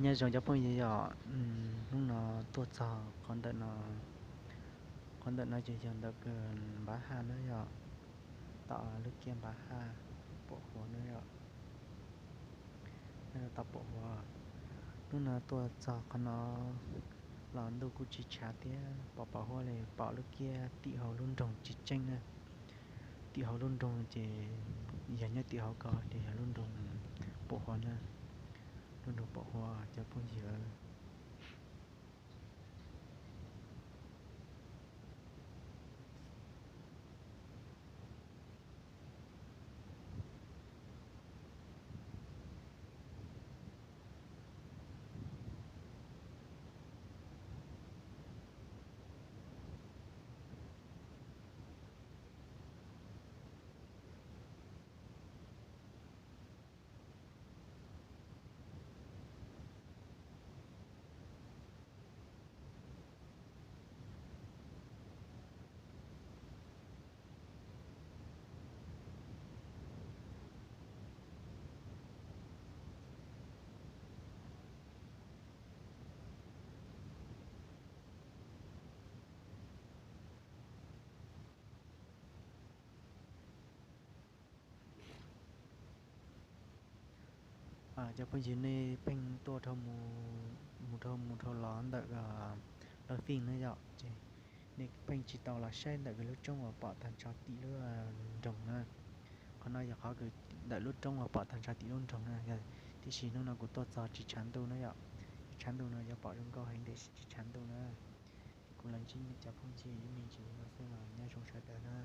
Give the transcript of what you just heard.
Nyob zoo cov phooj ywg yom, hnub no tuaj txog qhov ntawm no, qhov ntawm no ces yog ntawm kws npav haj na yom, tom lub kiab npav haj, pom huav na yom, tom pom huav. Hnub no tuaj txog qhov no los ntuj kuj tsis tshav thiab, pom pom huab li, pom lub kiab tim hauv lub nroog tsis tseeb na. Tim hauv lub nroog ces yog nyob tim hauv ko ces yog lub nroog pom huav na, lub nroog pom huav cov phooj ywg. Cov phooj ywg, nej pheej tuaj mus dhau mus dhau los ntawm Lawv Fij na yom, ces nej pheej tsis tau los saib ntawm lub roob uas pom tag nrho tim lub nroog na. Qhov no yog qhov kws ntawm lub roob uas pom tag nrho tim lub nroog na, tiam sis hnub no kuv tuaj txog tsis tshav ntuj na yom. Tshav ntuj no yuav pom zoo nkauj heev tiam sis tsis tshav ntuj na. Ces kuv los ntsib nej cov phooj ywg ib me ntsis no xwb los nyob zoo sawv daws na.